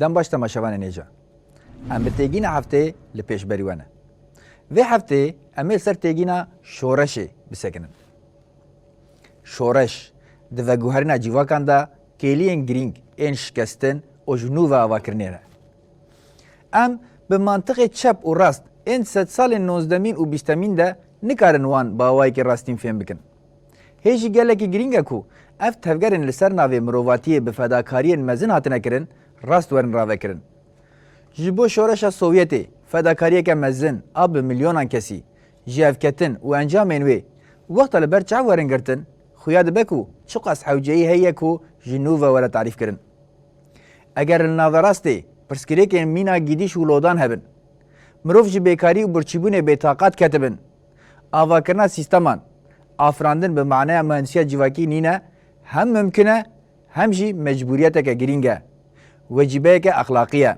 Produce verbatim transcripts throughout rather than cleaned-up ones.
Dem baş temaşevanên hêja. Em bi têgîna hefteyê li pêşberî we ne. Vê hefteyê em ê li ser têgîna şoreşê bisekinin. Şoreş, di veguherîna cîvakan de kêliyên girîng ên şikestin û ji nû ve avakirinê ne. Em bi mantiqê çep û rast ên sedsalên nozdemîn û bîstemîn de nikarin wan bi awayekî rastîn fêm bikin. Hê jî gelekî girîng e ku ev tevgerên li ser navê mirovatiyê bi fedakariyên mezin hatine kirin, rast werin ravekirin. Ji bo şoreşa Sovyetê fedakariyeke mezin a bi milyonan kesî, jêhevketin û encamên wê wexta li ber çav werin girtin, xuya dibe ku çiqas hewceyî heye ku ji nû ve were tarîfkirin. Eger li naverastê pirsgirêkên mîna gîdîş û lodan hebin, mirov ji bêkarî û birçîbûnê bêtaqat ketibin, avakirina sîsteman, afirandin bi maneya muhendisiya civakî nîne, hem mimkun e, hem jî mecbûriyeteke girîng e, wecîbeyeke exlaqî ye.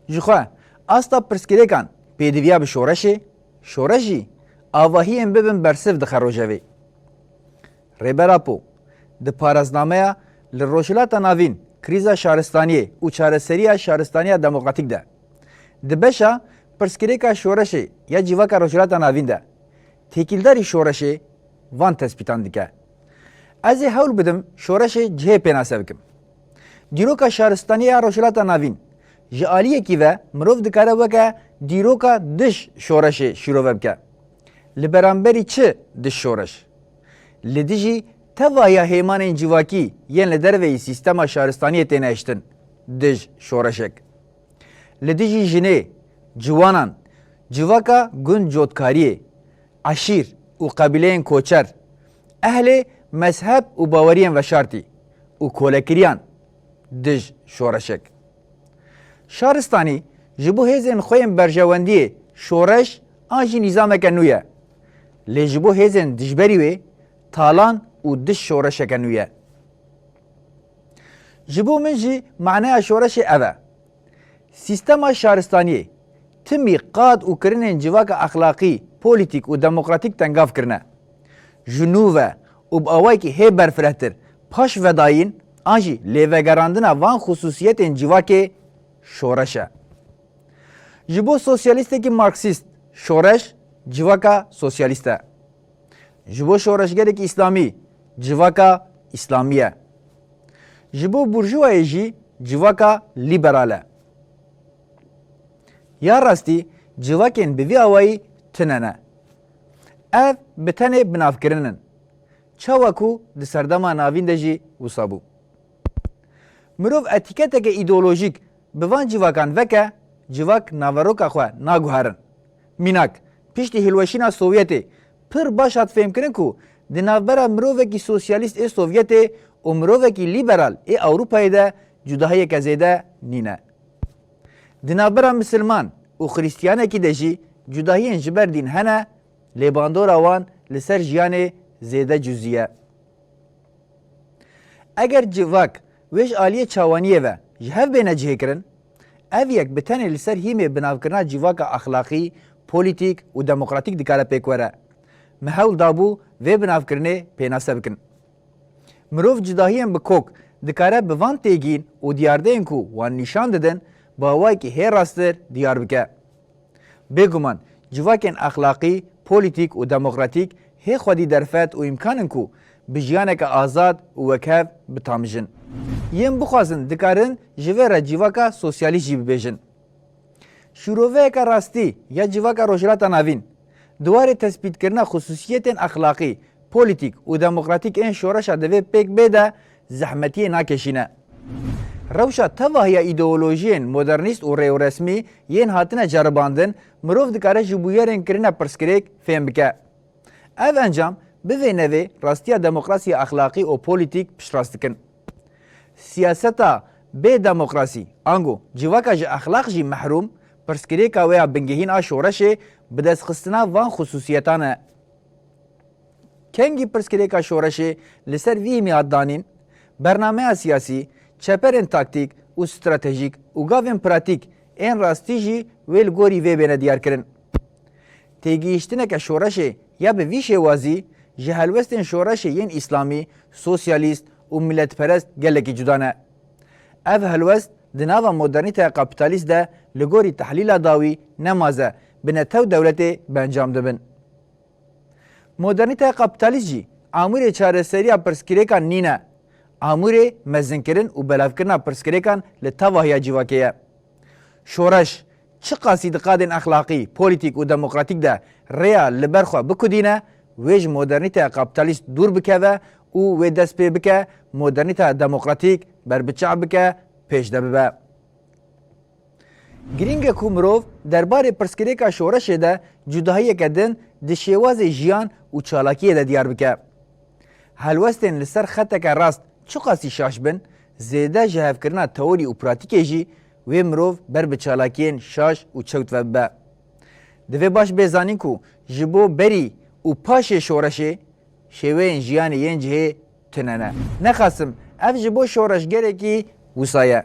Jixwe asta pirsgirêkan pêdiviya bi şoreşê, şoreş jî avahiyên bibin bersiv dixe rojevê. Rêber Apo di parêznameya Li Rojhilata Navîn, krîza şaristaniyê û çareseriya şaristaniya demokratîk de, di beşa pirsgirêka şoreşê ya civaka Rojhilata Navîn de, têkildarî şoreşê van tespîtan dike. Ez ê hewl bidim şoreşê cihê pênase bikim. Dîroka şaristaniya Rojhilata Navîn ji aliyekî ve mirov dikare weke dîroka dij şoreşê şîrove bike. Li beramberî çi dij şoreş? Li dijî tevahiya hêmanên civakî yên li derveyî sîstema şaristaniyê têne hiştin dij şoreşek. Li dijî jinê, ciwanan, civaka gund cotkariyê, eşîr û qebîleyên koçer, ehlê mezheb û baweriyên veşartî û kolekiriyan dij şoreşek. Şaristanî ji bo hêzên xwe yên berjewendiyê şoreş an jî nîzameke nû ye. Lê ji bo hêzên dijberî wê talan û dij şoreşeke nû ye. Ji bo min jî maneya şoreşê ev e. Sîstema şaristaniyê timî qad û kirinên civaka exlaqî, polîtîk û demokratîk tengav kirine. Ji nû ve û bi awayekî hê berfirehtir paş vedayîn an jî lêvegerandina van xusûsiyetên civakê şoreş e. Ji bo sosyalîstekî marksîst şoreş civaka sosyalîst e. Ji bo şoreşgerekî îslamî civaka îslamî ye. Ji bo burjûwayê jî civaka lîberal e. Ya rastî civakên bi vî awayî tune ne. Ev bi tenê binavkirin in. Çawa ku di serdema navîn de jî wisa bû. Mirov etîketeke îdeolojîk bi van cîvakan veke, cîvak naveroka xwe naguherin. Mînak, piştî hilweşîna Sovyetê pir baş hat fêmkirin ku di navbera mirovekî sosyalîst ê Sovyetê û mirovekî lîberal ê Ewropayê de cudahiyeke zêde nîne. Di navbera misilman û xiristiyanekî de jî cudahiyên ji ber dîn hene, lê bandora wan li ser jiyanê zêde cuzî ye. Eger civak wê ji aliyê çawaniyê ve ji hev bêne cihêkirin, ev yek bi tenê li ser hîmê binavkirina civaka exlaqî, polîtîk û demokratîk dikare pêk were. Me hewl dabû vê binavkirinê pênase bikin. Mirov cudahiyên bi kok dikare bi van têgîn û diyardeyên ku wan nîşan didin, bi awayekî hê rasttir diyar bike. Bêguman, civakên exlaqî, polîtîk û demokratîk hê xwedî derfet û îmkan in ku bi jiyaneke azad û wekhev bitamijin. Yên bixwazin dikarin ji vê re civaka sosyalîst jî bibêjin. Şîroveyeke rastî ya civaka Rojhilata Navîn, di warê tespîtkirina xusûsiyetên exlaqî, polîtîk û demokratîk ên şoreşa divê pêk bê de zehmetiyê nakêşîne. Rewşa tevahiya îdeolojiyên modernîst û rêwresmî yên hatine ceribandin, mirov dikare ji bûyerên kirine pirsgirêk fêm bike. Ev encam bi vê nevê rastiya demokrasiya exlaqî û polîtîk piştrast dikin. Siyaseta bê demokrasî, ango civaka ji exlaq jî mehrûm, pirsgirêka wê ya bingehîn a şoreşê bidestxistina van xusûsiyetan e. Kengî pirsgirêka şoreşê li ser vî hîmî hat danîn, bernameya siyasî, çeperên taktîk û stratejîk û gavên pratîk ên rastî jî wê li gorî vê bêne diyarkirin. Têgihiştineke şoreşê ya bi vî şêwazî ji helwestên şoreşê yên îslamî, sosyalîst û miletperest gelekî cuda ne. Ev helwest Di nava modernîteya kapîtalîst de li gorî tehlîla dawî nemaze bi netew dewletê bi encam dibin. Modernîteya kapîtalîst jî amûrê çareseriya pirsgirêkan nîne. Amûrê mezinkirin û belavkirina pirsgirêkan li tevahiya civakê ye. Şoreş, çiqasî di qadên exlaqî, polîtîk û demokratîk de rêya li ber xwe bikudîne, wê ji modernîteya kapîtalîst dûr bikeve û wê dest pê bike modernîteya demokratîk berbiçav bike, pêş de bibe. Girîng e ku mirov derbarê pirsgirêka şoreşê de cudahiyeke din di şêwazê jiyan û çalakiyê de diyar bike. Helwestên li ser xeteke rast çiqasî şaş bin, zêde ji hevkirina teorî û pratîkê jî wê mirov ber bi çalakiyên şaş û çewt ve bibe. Divê baş bê zanîn ku ji bo berî û paşê şoreşê şêweyên jiyanê yên cihê tune ne. Nexasim, ev ji bo şoreşgerekî wisa ye.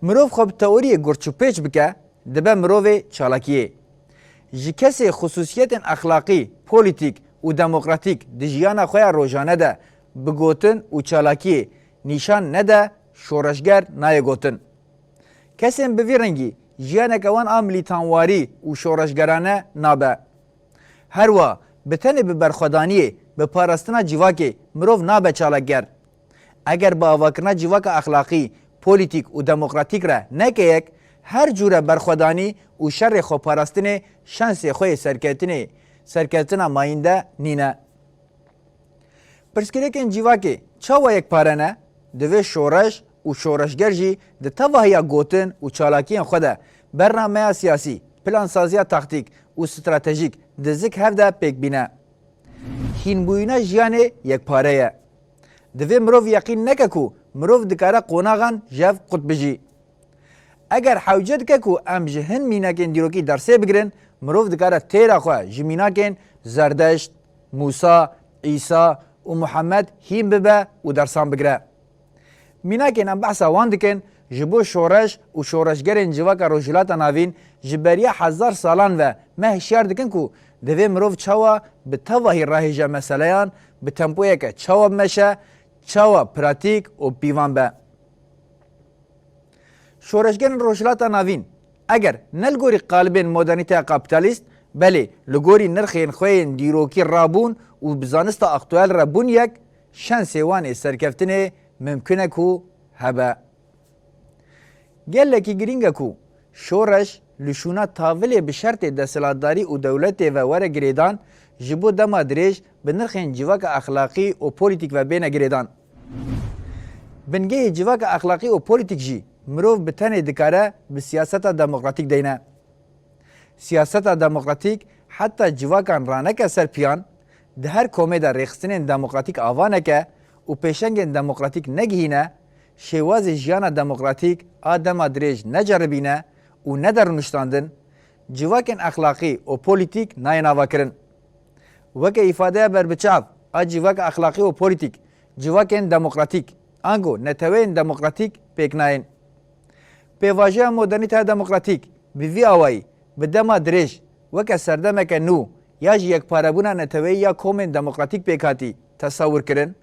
Mirov xwe bi teoriyê gurçûpêç bike, dibe mirovê çalakiyê. Ji kesê xisûsiyetên exlaqî, polîtîk û demokratîk di jiyana xwe ya rojane de bi gotin û çalakiyê nîşan nede, şoreşger nayê gotin. Kesên bi vî rengî jiyaneke wan a milîtanwarî û şoreşgerane nabe. Her wiha bi tenê bi berxwedaniyê, bi parastina civakê mirov nabe çalakger. Eger bi avakirina civaka exlaqî, polîtîk û demokratîk re neke yek, her cûre berxwedanî û şerê xweparastinê şansê xwe yê serketinê, serketina mayînde nîne. Pirsgirêkên civakê çawa yekpare ne? Divê şoreş û şoreşger jî di tevahiya gotin û çalakiyên xwe de bernameya siyasî, plansaziya taktîk û stratejîk di zik hev de pêk bîne. Hînbûyîna jiyanê yekpare ye. Divê mirov yeqîn neke ku mirov dikare qonaxan ji hev qut bijî. Eger hewce dike ku em ji hin mînakên dîrokî dersê bigirin, mirov dikare têra xwe ji mînakên Zerdeşt, Mûsa, Îsa û Muhammed hîn bibe û dersan bigire. Mînakên em behsa wan dikin, ji bo şoreş û şoreşgerên civaka Rojhilata Navîn ji beriya hezar salan ve me hişyar dikin ku divê mirov çawa bi tevahî rahêje meseleyan, bi tempoyeke çawa bimeşe, çawa pratîk û pîvan be. Şoreşgerên Rojhilata Navîn, eger ne li gorî qalibên modernîteya kapîtalîst, belê li gorî nirxên xwe yên dîrokî rabûn û bi zanista aktuel re bûn yek, şansê wan ê serkeftinê mimkun e ku hebe. Gelekî girîng e ku şoreş li şûna tavilê bi şertê desthilatdarî û dewletê ve were girêdan, ji bo dema dirêj bi nirxên civaka exlaqî û polîtîk ve bêne girêdan. Bingehê civaka exlaqî û polîtîk jî mirov bi tenê dikare bi siyaseta demokratîk deyne. Siyaseta demokratîk heta civakan raneke ser piyan, di her komê de rêxistinên demokratîk ava neke û pêşengên demokratîk negihîne, şêwazê jiyana demokratîk a dema dirêj neceribîne û nede rûniştandin, civakên exlaqî û polîtîk nayên avakirin. Weke îfadeya berbiçav a civaka exlaqî û polîtîk, civakên demokratîk, ango neteweyên demokratîk pêk nayên. Pêvajoya modernîteya demokratîk bi vî awayî, bi dema dirêj, weke serdemeke nû ya ji yekparebûna neteweyî ya komên demokratîk pêk hatî tesewirkirin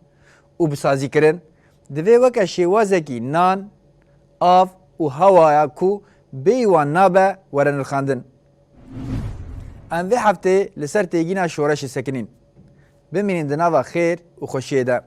û bisazîkirin, divê weke şêwazekî nan, av û hewaya ku bêyî wan nabe were nirxandin. Em vê heftê li ser têgîna şoreşê sekinîn. Bimînin di nava xêr û xweşiyê de.